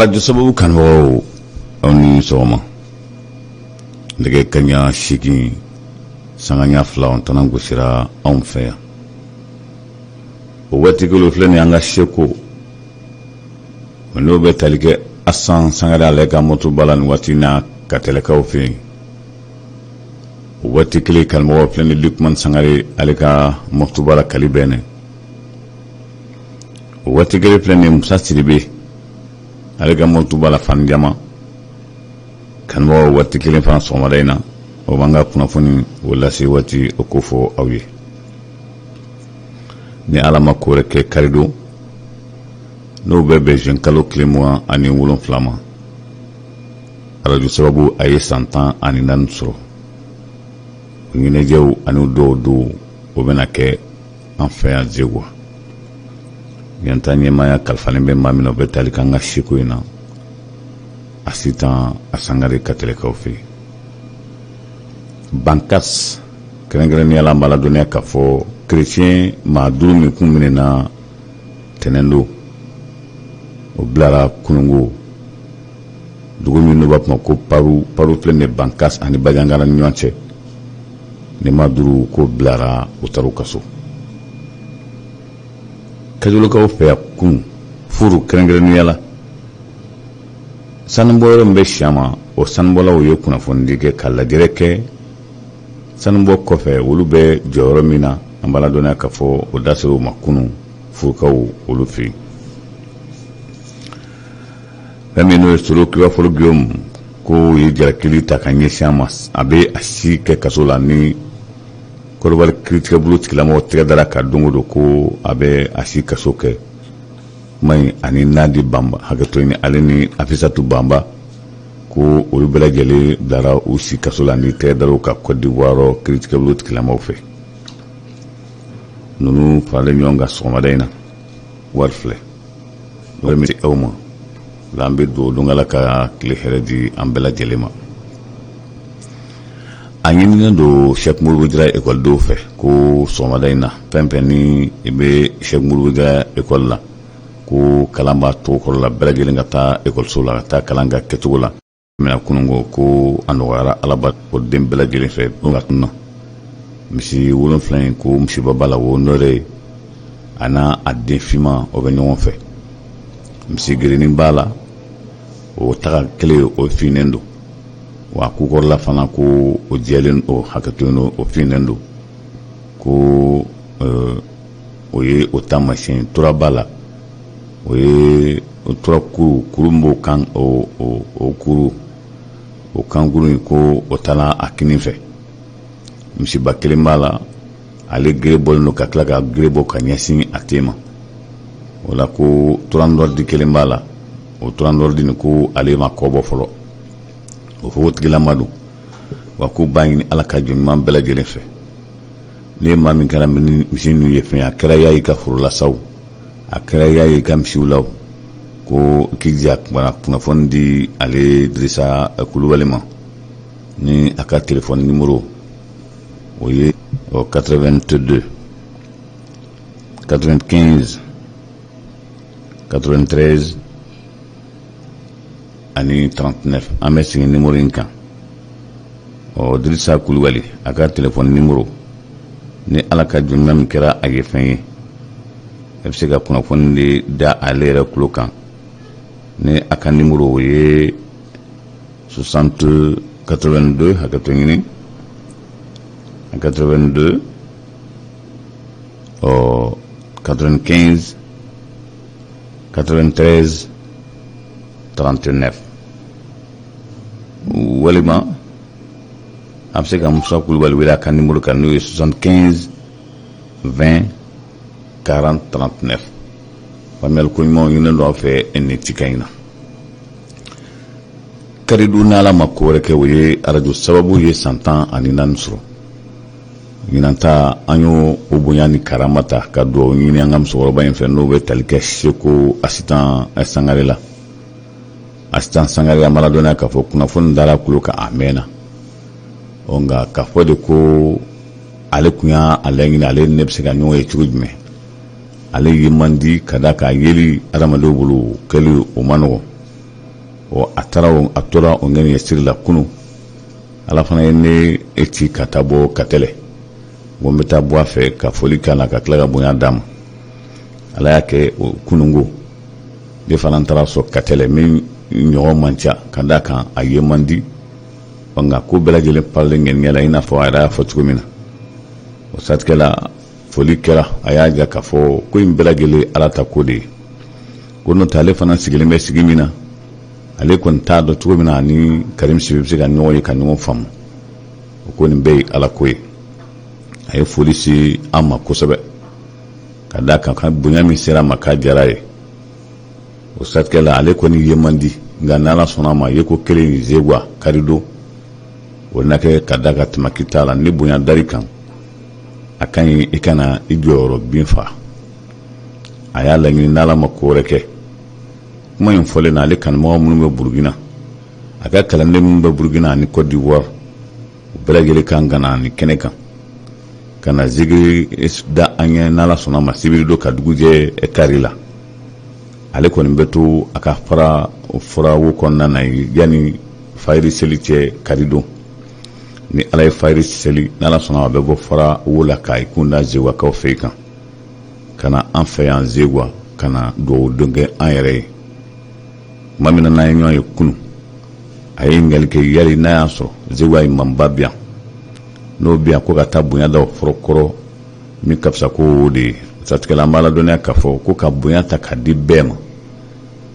Arajo sababu kanubagaw, aw ni sɔgɔma. Nɛgɛ kaɲa 8 sanga ɲa 2 o tana gosira anw fɛ yan. O waati kelen filɛ nin, an ka seko n'o bɛ tali kɛ Asan Sangare, ale ka motoba la nin waati na Katɛlɛkaw fɛ yen. O waati kelen, kanubagaw, filɛ nin, Lukman Sangare, ale ka motoba la Kali Bɛnɛ. O waati kelen filɛ nin, Musa Sidibe, ale ka motoba la Fanjama. Kanubagaw, waati kelen fana sɔgɔmada in na, o b'an ka kunnafoni o lase waati o ko fɔ aw ye. Ni Ala ma ko wɛrɛ kɛ, karidon n'o bɛ bɛn juin kalo tile 27 ma, arajo sababu a ye san 14 sɔrɔ. O ɲɛnajɛw ani dɔw don, o bɛna kɛ an fɛ yan Zeguwa. Yan ta ɲɛmaaya kalifalen bɛ maa min na, o bɛ tali k'an ka seko in na, Asitan a Sangare, Katɛlɛkaw fɛ yen Bankas. Kɛrɛnkɛrɛnnenya la, an b'a ladɔnniya k'a fɔ kerecɛn maa duuru min kun minɛna tɛnɛn don, o bilara kunungo. Dugu min n'u b'a fɔ ma ko Paru, Paru filɛ nin ye Bankas ani Bajangara ni ɲɔgɔn cɛ. Ni maa duuru ko bilara, u taara u ka so. Kajolokaw fɛ yan kun furu, kɛrɛnkɛrɛnnenya la sanubɔyɔrɔ min bɛ Siyama, o sanubɔlaw ye kunnafonidi kɛ ka lajɛrɛ kɛ sanubɔ kɔfɛ olu bɛ jɔyɔrɔ min na. An b'a ladɔnniya k'a fɔ o da sera u ma kunun furukaw olu fɛ yen. Fɛn min n'o ye Soro Kibafolo Guillaume, ko ye jalakili ta ka ɲɛsin a ma, a bɛ a si kɛ kaso la. Ni Kɔdiwari kiiritigɛbolo tigilamɔgɔw tɛgɛ dara ka don o don ko a bɛ a si kaso kɛ, kuma in ani Nadi Banba, hakɛto ɲini, ale ni Afisatu Banba, ko olu bɛɛ lajɛlen bilara u si kaso la ni tɛgɛ dara u kan Côte d'Ivoire kiiritigɛbolo tigilamɔgɔw fɛ. Ninnu faralen ɲɔgɔn kan sɔgɔmada in na, wari filɛ wari min aw ma la. An bɛ dugawu don Ala ka tile hɛrɛ di an bɛɛ lajɛlen ma. A ɲininen don Sɛki Modibo Jara ekɔlidenw fɛ ko sɔgɔmada in na, fɛn fɛn ni i bɛ Sɛki Modibo Jara ekɔli la, ko kalan b'a cogo kɔrɔ la, bɛɛ lajɛlen ka taa ekɔliso la ka taa kalan ka kɛcogo la. Mina kununko ko a nɔgɔyara Ala ba ko den bɛɛ lajɛlen fɛ ka tun na misi 7 in, ko misiba b'a la, wo nɔrɛ ye, a n'a a den finman o bɛ ɲɔgɔn fɛ. Misi gerenin b'a la, o taga kelen o finnen don, wa kukɔrɔla fana ko o jɛlen, o hakɛto yen, o finnen don, ko o ye o taamasiyɛn. Tura b'a la, o ye o tura kuru kuru min b'o kan, o kuru, o kankuru in, ko o taara a kinin fɛ. Misiba kelen b'a la, ale gere bɔlen don ka tila ka gere bɔ ka ɲɛsin a ten ma. O la ko turandɔridi kelen b'a la, o turandɔridi nin, ko ale ma kɔ bɔ fɔlɔ, o fogotigilama don. Wa ko b'a ɲini Ala ka jɔn ɲuman bɛɛ lajɛlen fɛ, ne maa min kɛra misi ninnu ye fɛn ye, a kɛra y'a y'i ka foro la sa o, a kɛra y'a y'i ka misiw la o, ko k'i jija kunnafoni di ale Dirisa Kulubali ma ni a ka telefɔni nimoro o ye 82 95 93 ani 39. An bɛ segin nimoro in kan. Ɔ Dirisa Kulubali, a ka telefɔni nimoro, ni Ala ka jɔn min kɛra a ye fɛn ye, e bɛ se ka kunnafoni de da ale yɛrɛ tulo kan ni a ka nimoro o ye 60 82, hakɛto ɲini, 82 ɔ 95 93 39. Walima a bɛ se ka Musa Kulubali wele a ka nimoro kan, n'o ye 75 20 40 39. Faamuyali ko ɲumanw ɲininen don aw fɛ nin cikan in na. Karidon, ni Ala ma ko wɛrɛ kɛ, o ye arajo sababu ye san 14 sɔrɔ ɲinan ta. An y'o o bonya ni karama ta ka dugawu ɲini an ka musokɔrɔba in fɛ, n'o bɛ tali kɛ Seko Asitan Sangare la. Asitan Sangare, an b'a ladɔnniya k'a fɔ kunnafoni dara kulo kan a mɛnna. Ɔ nka k'a fɔ de ko ale kun y'a laɲini, ale ne bɛ se ka ɲɔgɔn ye cogo jumɛn? Ale ye man di ka da k'a yeli adamadenw bolo kɛli o man nɔgɔn. Ɔ, a taara, a tora o ŋaniya siri la kunun. Ala fana ye ne ci ka taa bɔ Katɛlɛ, n ko n bɛ taa bɔ a fɛ ka foli k'a la, ka tila ka bonya d'a ma. Ala y'a kɛ kununko ne fana taara sɔrɔ Katɛlɛ min ɲɔgɔn man ca, ka d'a kan a ye man di. Nka ko bɛɛ lajɛlen paralen ŋaniya la, i n'a fɔ a yɛrɛ y'a fɔ cogo min na. O siratigɛ la, foli kɛra. A y'a jira k'a fɔ ko in bɛɛ lajɛlen Ala ta ko de ye, ko n'o tɛ ale fana sigilen bɛ sigi min na, ale kɔni t'a dɔn cogo min na ani Karim Sibi bɛ se ka ɲɔgɔn ye ka ɲɔgɔn faamu. O ko nin bɛɛ ye Ala ko ye. A ye foli se an ma kosɛbɛ, ka d'a kan ka bonya min sera a ma, k'a diyara a ye. O siratigɛ la, ale kɔni ye man di, nka n'Ala sɔnna a ma, yeko kelen Zeguwa karidon, o na kɛ, ka d'a kan tamaki t'a la. Ni bonya dar'i kan, a ka ɲi i kana i jɔyɔrɔ bin fa. A y'a laɲini, n'Ala ma ko wɛrɛ kɛ, kuma in fɔlen na, ale kanumɔgɔ minnu bɛ Burukina, a ka kalanden minnu bɛ Burukina ani Côte d'Ivoire, u bɛɛ lajɛlen kan ka na nin kɛnɛ kan ka na zikiri da an ɲɛ, n'Ala sɔnna ma, sibiri don ka dugu jɛ kari la. Ale kɔni bɛ to a ka fara furawo kɔnɔna na yanni fayiri seli cɛ kari don. Ni Ala ye fayiri seli, n'Ala sɔnna, a bɛ bɔ fara wo la k'a kun da Zeguwakaw fɛ yen kan ka na an fɛ yan Zeguwa, ka na dugawu don kɛ an yɛrɛ ye. Tuma min na n'an ye ɲɔgɔn ye kunun, a ye ɲininkali kɛ yali n'a y'a sɔrɔ Zeguwa imamuba bɛ yan, n'o bɛ yan, ko ka taa bonya da o fɔrɔ kɔrɔ min ka fisa, ko o de ye. Siratigɛ la, an b'a ladɔnniya k'a fɔ ko ka bonya ta k'a di bɛɛ ma,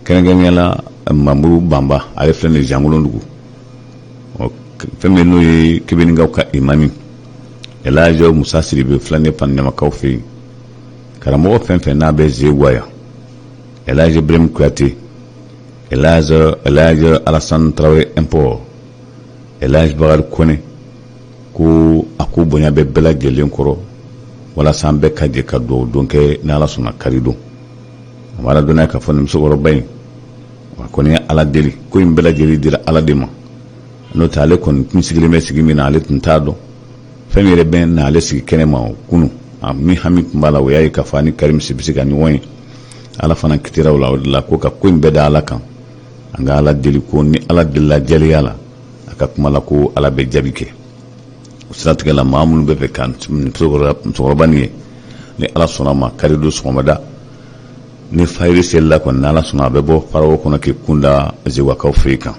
kɛrɛnkɛrɛnnenya la Mamuru Banba, ale filɛ nin ye Jankolondugu. Fɛn min n'o ye Kebenikaw ka imami Elaji Musa Sidibe filɛ nin ye Fanɲamakaw fɛ yen, karamɔgɔ fɛn fɛn n'a bɛ Zeguwa yan, Elaji Ibrahim Kuyate, Elaji Alassane Traoré Import, Elaji Bakari Kone, ko a ko bonya bɛ bɛɛ lajɛlen kɔrɔ, walasa an bɛɛ ka jɛ ka dugawu don kɛ, n'Ala sɔnna, kari don. A b'a ladɔnniya k'a fɔ nin musokɔrɔba in, a kɔni ye Ala deli, ko in bɛɛ lajɛlen dira Ala de ma. N'o tɛ, ale kɔni tun sigilen bɛ sigi min na, ale tun t'a dɔn fɛn min yɛrɛ bɛ na ale sigi kɛnɛ ma o kunun. A min hami tun b'a la, o y'a ye k'a fɔ a ni Karim Si bɛ se ka ɲɔgɔn ye. Ala fana kitira o la. O de la, ko ka ko in bɛɛ da Ala kan, an ka Ala deli, ko ni Ala delila jɛlenya la, a ka kuma la, ko Ala bɛ jaabi kɛ. O siratigɛ la, maa minnu bɛ fɛ ka musokɔrɔba nin ye, ni Ala sɔnna ma, kari don sɔgɔmada ni fayiri selila kɔni, ni Ala sɔnna, a bɛ bɔ farawo kɔnɔ k'i kun da Zeguwakaw fɛ yen kan.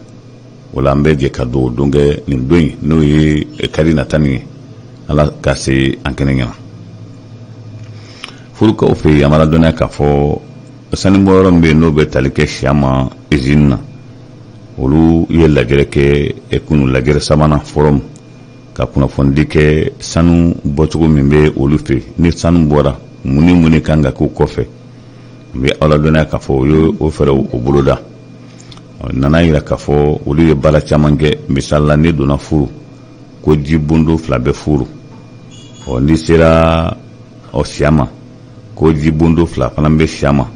O la, an bɛ jɛ ka dugawu don kɛ nin don in, n'o ye kari nata nin ye. Ala ka se an kɛnɛ ɲɛna. Furukaw fɛ yen, an b'a ladɔnniya k'a fɔ sanubɔyɔrɔ min bɛ yen, n'o bɛ tali kɛ Siyama izini na, olu ye lajɛrɛ kɛ kunun, lajɛrɛ sabanan, forum, ka kunnafonidi kɛ sanu bɔcogo min bɛ olu fɛ. Ni sanu bɔra, mun ni mun de kan ka k'o kɔfɛ? N bɛ aw ladɔnniya k'a fɔ o ye o fɛɛrɛw o boloda. Nana yira k'a fɔ olu ye baara caman kɛ. Misali la, n'i donna furu, ko ji bondo fila bɛ furu. Ɔ, n'i sera ɔ Siyama, ko ji bondo fila fana bɛ Siyama.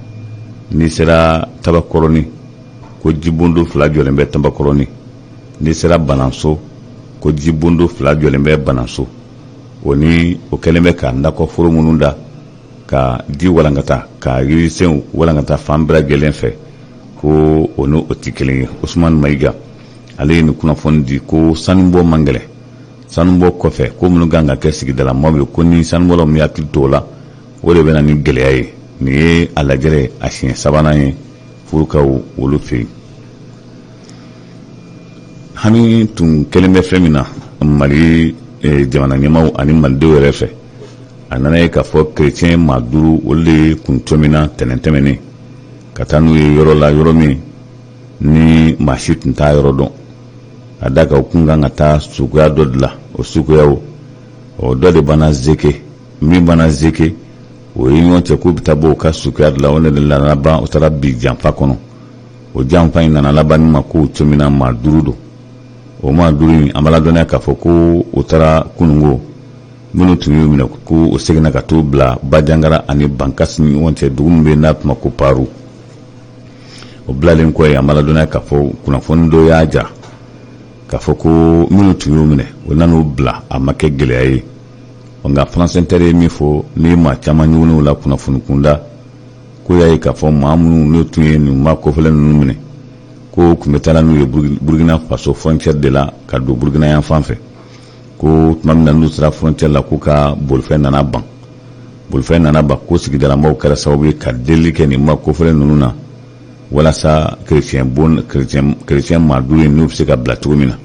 N'i sera Tabakɔrɔni, ko ji bondo fila jɔlen bɛ Tabakɔrɔni. N'i sera Bananso, ko ji bondo fila jɔlen bɛ Bananso. O ni o kɛlen bɛ ka nakɔforo minnu da ka ji walankata, ka yirisenw walankata fan bɛɛ lajɛlen fɛ, ko o ni o tɛ kelen ye. Usumani Mayiga, ale ye nin kunnafoni di ko sanubɔ man gɛlɛn, sanubɔ kɔfɛ, ko minnu kan ka kɛ sigidala maaw ye, ko ni sanubɔlaw min hakili t'o la, o de bɛ na ni gɛlɛya ye. Nin ye a lajɛrɛ a siɲɛ sabanan ye furukaw olu fɛ yen. Hami tun kɛlen bɛ fɛn min na Mali jamana ɲɛmaaw ani malidenw yɛrɛ fɛ, a nana ye k'a fɔ kerecɛn maa duuru, olu de kun cɔmina tɛnɛn tɛmɛnen ka taa n'u ye yɔrɔ la, yɔrɔ min ni maa si tun t'a yɔrɔ dɔn, ka d'a kan u kun kan ka taa suguya dɔ de la. O suguyaw o dɔ de banna Zeke, min banna Zeke, o ye ɲɔgɔn cɛ k'u bɛ taa bɔ u ka suguya de la. O de nana laban, u taara bi janfa kɔnɔ. O janfa in nana laban ni ma k'u cɔmina, maa duuru don. O maa duuru in, an b'a ladɔnniya k'a fɔ ko u taara kununko, minnu tun y'u minɛ, ko u seginna ka t'u bila Bajangara ani Bankasi ni ɲɔgɔn cɛ, dugu min bɛ n'a tuma ko Paru. O bilalen kɔ yen, an b'a ladɔnniya k'a fɔ kunnafoni dɔ y'a jira k'a fɔ ko minnu tun y'u minɛ, o nan'u bila, a ma kɛ gɛlɛya ye. Nka France Inter ye min fɔ ni maa caman ɲugunn'u la kunnafoni kunda, ko y'a ye k'a fɔ maa minnu n'o tun ye nin maa kofɔlen ninnu minɛ, ko Ko tun bɛ taa n'u ye Burukina Faso frontière de la ka don Burukina yan fan fɛ. Ko tuma min na n'u sera frontière la, k'u ka bolifɛn nana ban, bolifɛn nana ban. Ko sigidalamaw kɛra sababu ye ka delili kɛ nin maa kofɔlen ninnu na walasa kerecɛn bon kerecɛn maa duuru in n'u bɛ se ka bila cogo min na.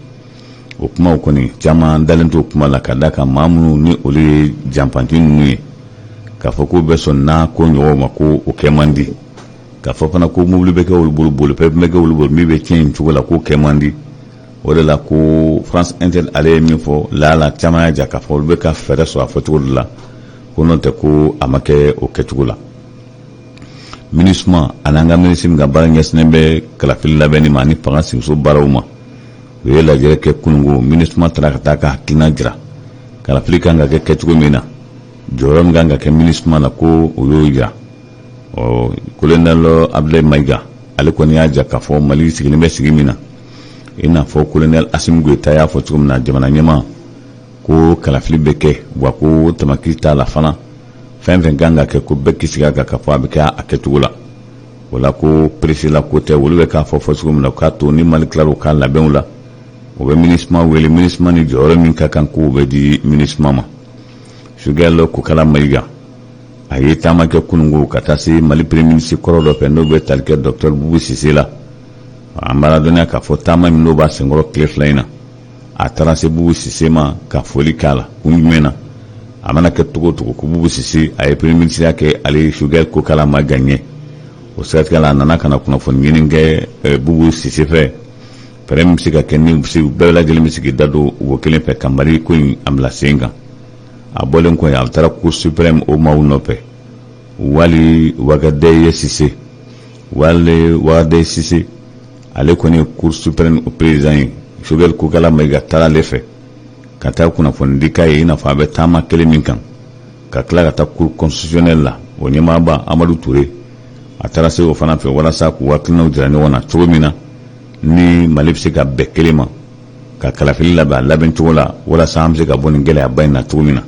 O kumaw kɔni, caman dalen t'o kuma la, ka d'a kan maa minnu ni olu ye janfanti ninnu ye, k'a fɔ k'u bɛ sɔn n'a ko ɲɔgɔnw ma, ko o kɛ man di. K'a fɔ fana ko mobili bɛ kɛ olu bolo, bolifɛn bɛ kɛ olu bolo min bɛ tiɲɛ nin cogo la, k'o kɛ man di. O de la ko France Inter ale ye min fɔ, laala caman y'a jira k'a fɔ olu bɛ ka fɛɛrɛ sɔrɔ a fɔcogo de la, ko n'o tɛ ko a ma kɛ o kɛcogo la. MINUSMA ani an ka minisiri min ka baara ɲɛsinnen bɛ kalafili labɛnni ma ani fanga sigiso baaraw ma, u ye lajɛrɛ kɛ kununko. MINUSMA taara ka taa ka hakilina jira kalafili kan ka kɛ kɛcogo min na, jɔyɔrɔ min kan ka kɛ MINUSMA la, ko o y'o jira. Ɔ colonel Abdoulaye Maïga, ale kɔni y'a jira k'a fɔ Mali sigilen bɛ sigi min na, i n'a fɔ colonel Assimi Goïta y'a fɔ cogo min na, jamana ɲɛmaa ko kalafili bɛ kɛ, wa ko tamaki t'a la fana, fɛn fɛn kan ka kɛ, ko bɛɛ k'i sigi a kan k'a fɔ a bɛ kɛ a kɛcogo la. O la ko pressé la ko tɛ, olu bɛ k'a fɔ fɔ cogo min na, k'a to ni Mali tilara u ka labɛnw la, o bɛ MINUSMA wele. MINUSMA ni jɔyɔrɔ min ka kan, k'o bɛ di MINUSMA ma. Choguel Kokalla Maïga, a ye taama kɛ kununko ka taa se Mali premier ministre kɔrɔ dɔ fɛ, n'o bɛ tali kɛ docteur Boubou Cissé la. An b'a ladɔnniya k'a fɔ taama min n'o b'a senkɔrɔ tile 2 in na, a taara se Boubou Cissé ma ka foli k'a la. Kun jumɛn na? A mana kɛ cogo o cogo, ko Boubou Cissé a ye premier ministre kɛ ale Choguel Kokalla Maïga ɲɛ. O siratigɛ la, a nana ka na kunnafoni ɲini kɛ Boubou Cissé fɛ, fɛɛrɛ min bɛ se ka kɛ ni bɛɛ lajɛlen bɛ se k'i da don wo kelen fɛ ka Mali ko in a bila sen kan. A bɔlen kɔ yen, a taara Cour suprême o maaw nɔfɛ. Waly Wagadeye Cissé, Waly Wagadeye Cissé, ale kɔni ye Cour suprême o président ye. Choguel Kokalla Maïga taara ale fɛ ka taa kunnafoni di k'a ye, i n'a fɔ a bɛ taama kelen min kan, ka tila ka taa Cour constitutionnelle la, o ɲɛmaaba Amadu Ture, a taara se o fana fɛ walasa k'u hakilinaw jira ɲɔgɔn na cogo min na ni Mali bɛ se ka bɛn kelen ma ka kalafili labɛn a labɛn cogo la, walasa an bɛ se ka bɔ nin gɛlɛyaba in na cogo min na.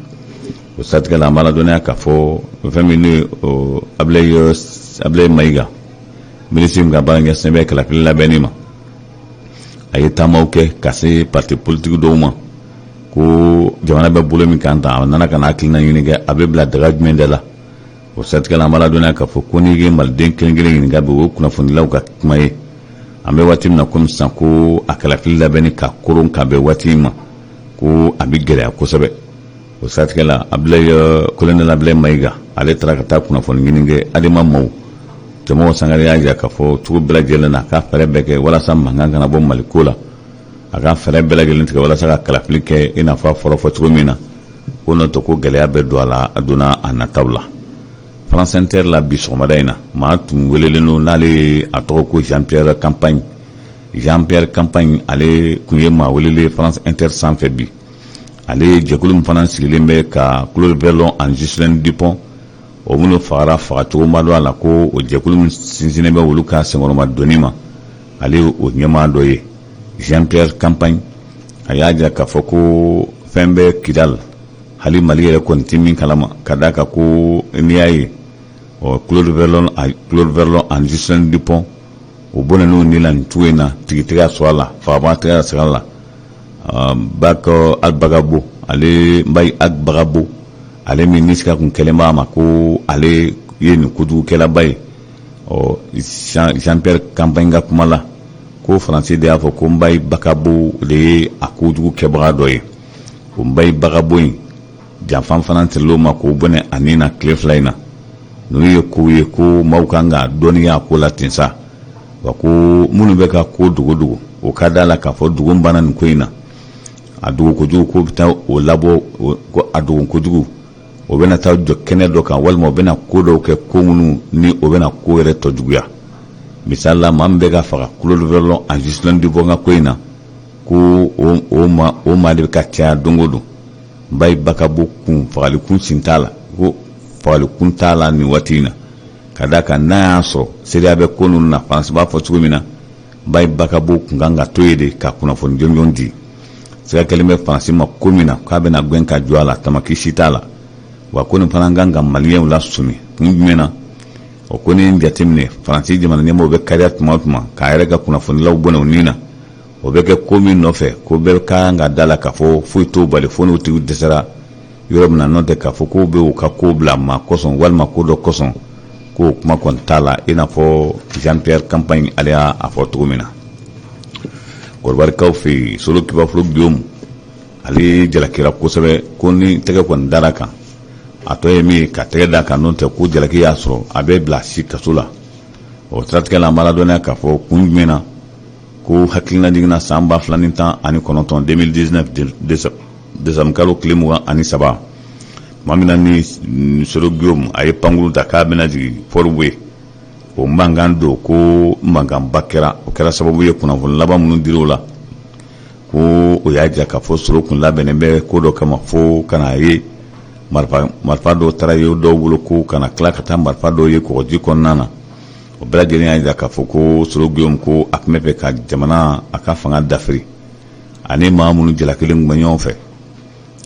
O siratigɛ la, an b'a ladɔnniya k'a fɔ fɛn min n'o ye Abdoulaye Maïga, minisiri min ka baara ɲɛsinnen bɛ kalafili labɛnni ma, a ye taamaw kɛ ka se parti politique dɔw ma, ko jamana bɛ bolo min kan tan, a nana ka na hakilina ɲini kɛ, a bɛ bila daga jumɛn de la. O siratigɛ la, an b'a ladɔnniya k'a fɔ ko n'i ye maliden kelen kelen ɲininka bi, o ye kunnafonidilaw ka kuma ye. An bɛ waati min na komi sisan, ko a kalafili labɛnni ka koron ka bɛn waati in ma, ko a bɛ gɛlɛya kosɛbɛ. O siratigɛ la, Abdoulaye, colonel Abdoulaye Maïga, ale taara ka taa kunnafoni ɲini kɛ Adema maaw. Jamaw Sangare y'a jira k'a fɔ cogo bɛɛ lajɛlen na, a ka fɛɛrɛ bɛɛ kɛ walasa mankan kana bɔ Mali ko la, a ka fɛɛrɛ bɛɛ lajɛlen tigɛ walasa ka kalafili kɛ i n'a fɔ a fɔra fɔ cogo min na, ko n'o tɛ ko gɛlɛya bɛ don a la a donna a nataw la. France Inter la bi sɔgɔmada in na, maa tun welelen don n'ale ye, a tɔgɔ ko Jean Pierre Campagne. Jean Pierre Campagne, ale tun ye maa welelen France Inter sanfɛ bi. Ale ye jɛkulu min fana sigilen bɛ ka Claude Verlon ani Ghislaine Dupont, o minnu fagara fagacogo ma dɔn a la, ko o jɛkulu min sinsinnen bɛ olu ka senkɔrɔma donni ma, ale ye o ɲɛmaa dɔ ye. Jean Pierre Campagne, a y'a jira k'a fɔ ko fɛn bɛ Kidal hali Mali yɛrɛ kɔni tɛ min kalama, ka d'a kan ko n'i y'a ye ɔ Claude Verlon ani Ghislaine Dupont, o bɔnɛn'u ni la nin cogo in na, tigi tɛ ka sɔrɔ a la, fagabaga tɛ ka sɔrɔ a la. Bak Albagabo, ale Mbaye Agbagabo, ale min ni sika kun kɛlen b'a ma ko ale ye nin kojugukɛlaba ye, ɔ Jean Pierre Campagne ka kuma la, ko Faransi de y'a fɔ ko Mbaye Bakabo de ye a kojugu kɛbaga dɔ ye. O Mbaye Bakabo in, janfan fana sirila ma k'o bɔnɛ a ni na tile 2 in na. Ninnu ye kow ye ko maaw kan ka dɔnniya a ko la ten sa, wa ko minnu bɛ ka ko dogo dogo, o ka da la k'a fɔ dogo banna nin ko in na. A dogo kojugu ko bɛ taa o labɔ, ko a dogo kojugu o bɛna taa jɔ kɛnɛ dɔ kan, walima o bɛna ko dɔw kɛ, ko minnu ni o bɛna ko yɛrɛ tɔ juguya. Misali la, maa min bɛ ka faga Claude Verlon ani Ghislaine Dupont ka ko in na, ko o maa de bɛ ka caya don o don. Mbaye Bakabo kun fagali kun sin t'a la, ko fagali kun t'a la nin waati in na, ka d'a kan n'a y'a sɔrɔ seereya bɛ ko ninnu na, Faransi b'a fɔ cogo min na, Mbaye Bakabo kun kan ka to yen de ka kunnafoni jɔnjɔn di. Siga kɛlen bɛ Faransi ma ko min na, k'a bɛna gɛn ka jɔ a la, tamaki si t'a la. Wa ko nin fana kan ka maliyɛnw lasɔmi kun jumɛn na? O ko ni jateminɛ, Faransi jamana ɲɛmɔgɔw bɛ kariya tuma o tuma k'a yɛrɛ ka kunnafonilaw bɔnɛ u ni na, o bɛ kɛ ko min nɔfɛ, ko bɛɛ ka kan ka da la k'a fɔ foyi t'o bali fo n'o tigi dɛsɛra yɔrɔ min na. N'o tɛ k'a fɔ k'o bɛ u ka ko bila maa kosɔn walima ko dɔ kosɔn, k'o kuma kɔni t'a la, i n'a fɔ Jean Pierre Campagne ale y'a fɔ cogo min na. Kɔdiwarikaw fɛ yen, Soro Kibaforo Guillaume ale jalakira kosɛbɛ, ko ni tɛgɛ kɔni dara kan, a tɔ ye min ye ka tɛgɛ da kan, n'o tɛ ko jalaki y'a sɔrɔ, a bɛ bila si kaso la. O siratigɛ la, an b'a ladɔnniya k'a fɔ kun jumɛn na ko hakilina jiginna san 2019, 2019, décembre kalo tile 23, tuma min na ni Soro Guillaume a ye pankuru ta k'a bɛna jigin Port-Bouët, o mankan don ko mankanba kɛra. O kɛra sababu ye, kunnafoni laban minnu dir'o la, ko o y'a jira k'a fɔ Soro kun labɛnnen bɛ ko dɔ kama, fo ka n'a ye marifa dɔw taara ye dɔw bolo, ko ka na tila ka taa marifa dɔw ye kɔgɔji kɔnɔna na. O bɛɛ lajɛlen y'a jira k'a fɔ ko Soro Guillaume ko a tun bɛ fɛ ka jamana a ka fanga dafiri. Ani maa minnu jalakilen tun bɛ ɲɔgɔn fɛ,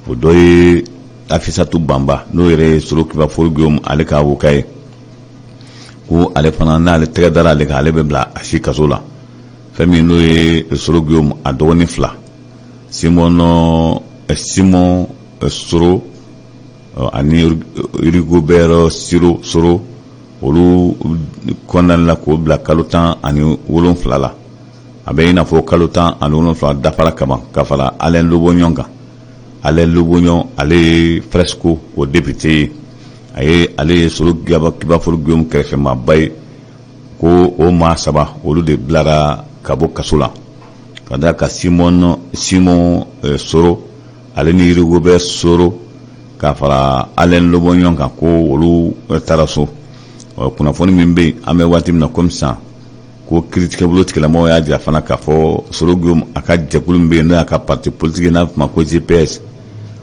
o dɔ ye Afisatu Banba, n'o yɛrɛ ye Soro Kibaforo Guillaume ale ka avocat ye, ko ale fana n'ale tɛgɛ dara ale kan, ale bɛ bila a si kaso la. Fɛn min n'o ye Soro Guillaume a dɔgɔnin fila, Simon Soro ani Rigobert Siro Soro, olu kɔnɔna la k'o bila kalo 17 la. A bɛ i n'a fɔ kalo 17 dafara kaban, ka fara Alain Lobognon kan. Alain Lobognon, ale ye Fresco o député ye, a ye ale ye Soro Kibaforo Guillaume kɛrɛfɛmaaba ye, ko o maa saba olu de bilara ka bɔ kaso la, ka da ka Simon Soro ale ni Rigobert Soro ka fara Alain Lobognon kan, ko olu taara so. Kunnafoni min bɛ yen an bɛ waati min na komi sisan, ko kiiritigɛbolo tigilamɔgɔw y'a jira fana k'a fɔ Soro Guillaume a ka jɛkulu min bɛ yen, n'o y'a ka parti politique n'a bɛ f'o ma ko GPS,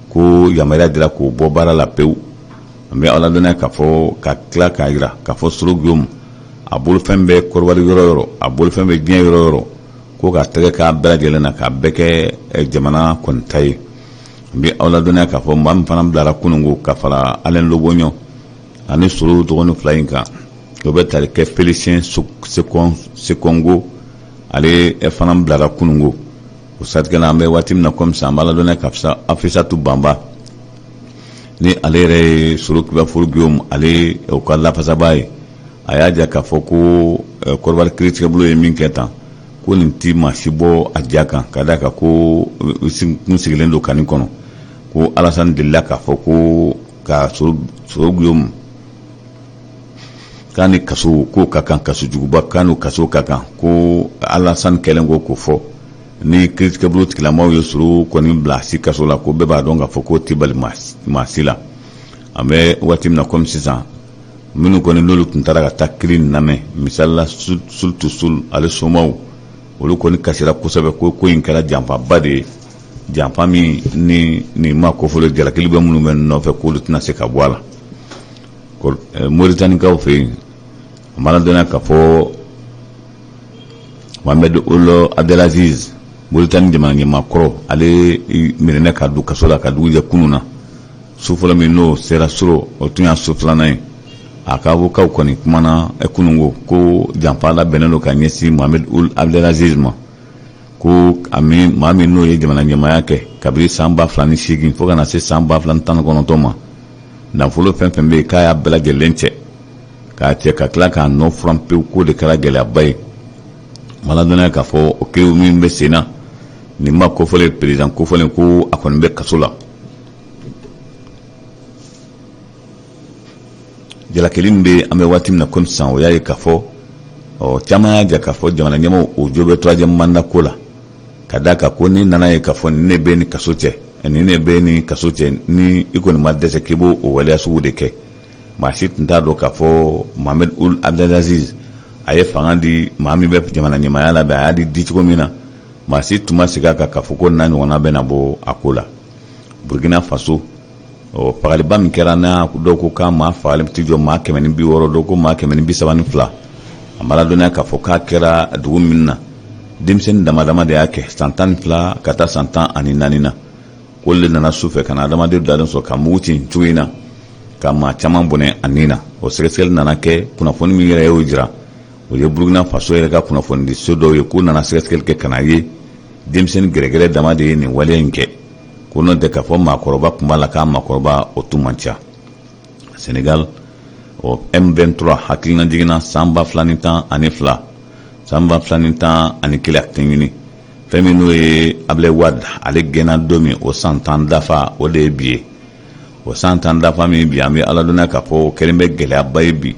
ko yamaruya dira k'o bɔ baara la pewu. An bɛ aw ladɔnniya k'a fɔ ka tila k'a jira k'a fɔ Soro Guillaume a bolofɛn bɛ Kɔdiwari yɔrɔ yɔrɔ, a bolofɛn bɛ diɲɛ yɔrɔ yɔrɔ, ko ka tɛgɛ k'a bɛɛ lajɛlen na k'a bɛɛ kɛ jamana kɔni ta ye. N bɛ aw ladɔnniya k'a fɔ maa min fana bilara kununko ka fara Alain Lobognon ani Soro dɔgɔnin fila in kan, o bɛ tali kɛ Félicien Sekongo, ale fana bilara kununko. O siratigɛ la, an bɛ waati min na komi sisan, an b'a ladɔnniya k'a fɔ Afisatu Banba, ni ale yɛrɛ ye Soro Kibaforo Guillaume ale o ka lafasabaa ye, a y'a jira k'a fɔ ko Kɔdiwari kiiritigɛbolo ye min kɛ tan, ko nin ti maa si bɔ a ja kan, ka d'a kan ko kun sigilen don kani kɔnɔ, ko Alasani delila k'a fɔ ko ka Soro Guillaume k'a ni kaso ko ka kan, kaso juguba k'a n'o kaso ka kan. Ko Alasani kɛlen ko k'o fɔ, ni kiiritigɛbolo tigilamɔgɔw ye Soro kɔni bila si kaso la, ko bɛɛ b'a dɔn k'a fɔ k'o tɛ bali maa si la. An bɛ waati min na komi sisan, minnu kɔni n'olu tun taara ka taa kiri nin lamɛn, misali la Sultu Sul ale somaw, olu kɔni kasira kosɛbɛ, ko ko in kɛra janfaba de ye, janfa min ni nin maa kofɔlen jalakili bɛ minnu bɛ nɔfɛ, k'olu tɛna se ka bɔ a la. Moritanikaw fɛ yen, a mana dɔnniya k'a fɔ Mohamed Ould Abdelaziz, Moritani jamana ɲɛmaa kɔrɔ, ale minɛnɛ ka don kaso la ka dugu jɛ kunun na. Su fɔlɔ min n'o sera soro, o tun y'a su filanan ye. A ka avocat kɔni kumana kununko ko janfa labɛnnen don ka ɲɛsin Mohamed Ould Abdelaziz ma, ko a min maa min n'o ye jamana ɲɛmaaya kɛ kabini san 2008 fo ka na se san 2019 ma, nafolo fɛn fɛn bɛ yen k'a y'a bɛɛ lajɛlen cɛ k'a cɛ ka tila k'a nɔ furan pewu, k'o de kɛra gɛlɛyaba ye. Maladɔnniya k'a fɔ o kiri min bɛ sen na, nin ma kofɔlen président kofɔlen, ko a kɔni bɛ kaso la. Jalakili min bɛ an bɛ waati min na komi sisan, o y'a ye k'a fɔ ɔ caman y'a jira k'a fɔ jamana ɲɛmɔgɔw o jo bɛ troisième mandat ko la, ka d'a kan ko ni nana ye k'a fɔ nin de bɛ ni kaso cɛ, nin de bɛ ni kaso cɛ, ni i kɔni ma dɛsɛ k'i b'o o waleya sugu de kɛ. Maa si tun t'a dɔn k'a fɔ Mohamed Ould Abdelaziz a ye fanga di maa min bɛ jamana ɲɛmaaya la bi, a y'a di di cogo min na, maa si tun ma sigi a kan k'a fɔ ko n'a ɲɔgɔnna bɛna bɔ a ko la. Burkina Faso, ɔ fagaliba min kɛra n'a dɔw ko k'a maa fagali tɛ jɔ maa 160, dɔw ko maa 132, a ma ladɔnniya k'a fɔ k'a kɛra dugu min na, denmisɛnnin dama dama de y'a kɛ, san 12 ka taa san 14 na, k'olu de nana su fɛ ka na adamaden dalen sɔrɔ ka mugu ci cogo in na. ka maa caman bɔnɛ a ni na. O sɛgɛsɛgɛli nana kɛ, kunnafoni min yɛrɛ y'o jira, o ye Burukina Faso yɛrɛ ka kunnafonidiso dɔw ye k'u nana sɛgɛsɛgɛli kɛ ka n'a ye denmisɛnnin gɛrɛgɛrɛ dama de ye nin waleya in kɛ, ko n'o tɛ k'a fɔ maakɔrɔba tun b'a la, k'a maakɔrɔba o tun man ca. Senegal, o M23 hakilina jiginna san 2012, san 2011 a tɛ ɲini fɛn min n'o ye Ablaye Wade, ale gɛnna don min, o san 10 dafa, o de ye bi ye. O san 10 dafa min bi, an bɛ ala dɔnna k'a fɔ o kɛlen bɛ gɛlɛyaba ye bi,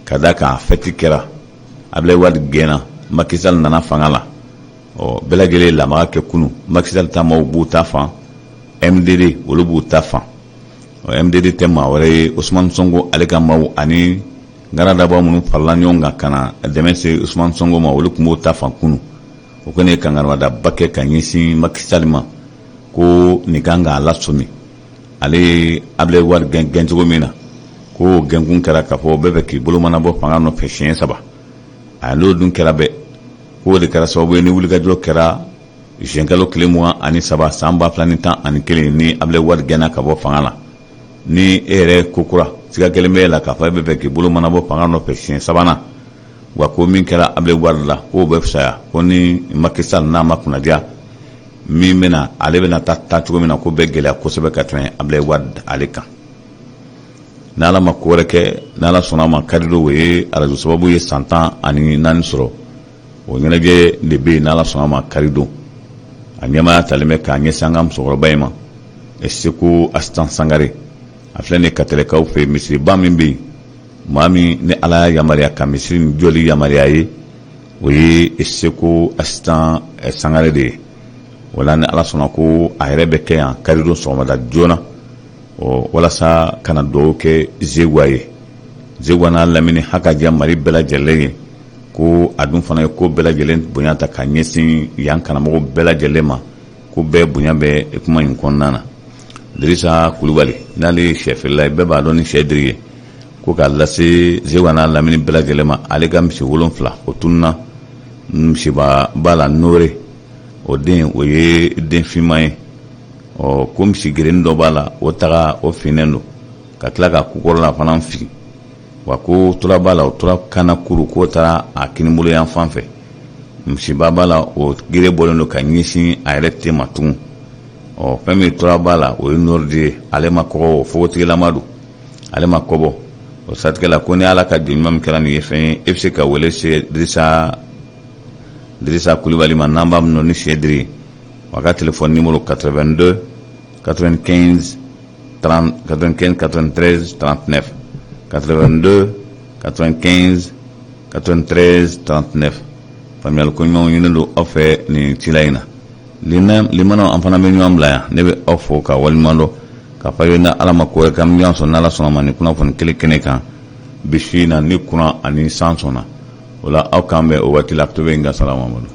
ka da kan fɛti kɛra, Ablaye Wade gɛnna, Macky Sall nana fanga la. Ɔ, bɛɛ lajɛlen ye lamaga kɛ kunu. Macky Sall ta maaw b'u ta fan, MDD olu b'u ta fan. Ɔ, MDD tɛ maa wɛrɛ ye, Ousmane Sonko ale ka maaw ani ngaradaba minnu farala ɲɔgɔn kan ka na dɛmɛ se Ousmane Sonko ma, olu tun b'o ta fan kunu. O kɔni ye kangarimada kɛ ka ɲɛsin Macky Sall ma ko nin kan k'a lasɔmi, ale ye Ablaye Wade gɛn gɛncogo min na, ko gɛnkun kɛra k'a fɔ bɛɛ bɛ k'i bolo mana bɔ fanga nɔfɛ siɲɛ saba. A n'o dun kɛra bɛɛ, k'o de kɛra sababu ye ni wulikajɔ kɛra zuwɛnkalo tile 23 san 2011 ni Ablaye Wade gɛnna ka bɔ fanga la. Ni e yɛrɛ ko kura siga kelen bɛ e la k'a fɔ e bɛ fɛ k'i bolo mana bɔ fanga nɔfɛ siɲɛ sabanan wa, ko min kɛra Ablaye Wade la, k'o bɛ fisaya ko ni Macky Sall n'a ma kunnadiya min bɛna, ale bɛna taa taa cogo min na, ko bɛ gɛlɛya kosɛbɛ ka tɛmɛ Ablaye Wade ale kan. N'Ala ma ko wɛrɛ kɛ, n'Ala sɔnna a ma, karidon, o ye arajo sababu ye san 14 sɔrɔ, o ɲɛnajɛ de bɛ yen. N'Ala sɔnna a ma, karidon, a ɲɛmaaya talen bɛ k'a ɲɛsin an ka musokɔrɔba in ma, Seko Asitan Sangare. A filɛ nin ye Katɛlɛkaw fɛ yen, misiriba min bɛ yen, maa min ni Ala y'a yamaruya ka misiri nin jɔli yamaruya ye, o ye Seko Asitan Sangare de ye. O la, ni Ala sɔnna, ko a yɛrɛ bɛ kɛ yan karidon sɔgɔmada joona, ɔ, walasa ka na dugawu kɛ Zeguwa ye, Zeguwa n'a lamini haka diya Mali bɛɛ lajɛlen ye, ko a dun fana ye ko bɛɛ lajɛlen bonya ta ka ɲɛsin yan karamɔgɔ bɛɛ lajɛlen ma, ko bɛɛ bonya bɛ kuma in kɔnɔna na. Dirisa Kulubali, n'ale ye sɛfeerela ye, bɛɛ b'a dɔn ni sɛ diri ye, ko k'a lase Zeguwa n'a lamini bɛɛ lajɛlen ma, ale ka misi 7 o tununna. Misiba b'a la Nore, o den o ye den finman ye. Ɔ, ko misi gerenin dɔ b'a la, o taga o finnen don ka tila ka kukɔrɔla fana fin wa, ko tura b'a la, o tura kana kuru k'o taara a kinibolo yan fan fɛ. Misiba b'a la, o gere bɔlen don ka ɲɛsin a yɛrɛ te ma tugun. Ɔ, fɛn min tura b'a la, o ye nɔrɔdi ye, ale ma kɔgɔ, o fogotigilama don, ale ma kɔbɔ. O siratigɛ la, ko ni Ala ka jɔn ɲuman min kɛra nin ye fɛn ye, e bɛ se ka wele se Dirisa Kulubali ma, n'an b'a minɛ ni sɛ diri ye. A ka téléphone numéro 82 95 30 95 93 39, 82 95 93 39. Faamuyali ko ɲumanw ɲini don aw fɛ nin cila in na. Limanaw, an fana bɛ ɲɔgɔn bila yan. Ne bɛ aw fo ka waleɲuman dɔn k'a fɔ ye, ni Ala ma ko wɛrɛ k'an bɛ ɲɔgɔn sɔrɔ, n'Ala sɔnna ma, nin kunnafoni kelen kɛnɛ kan bi su in na, ni kuran ani san sɔnna. O la, aw k'an bɛn o waati la. To bɛ n ka salamadu.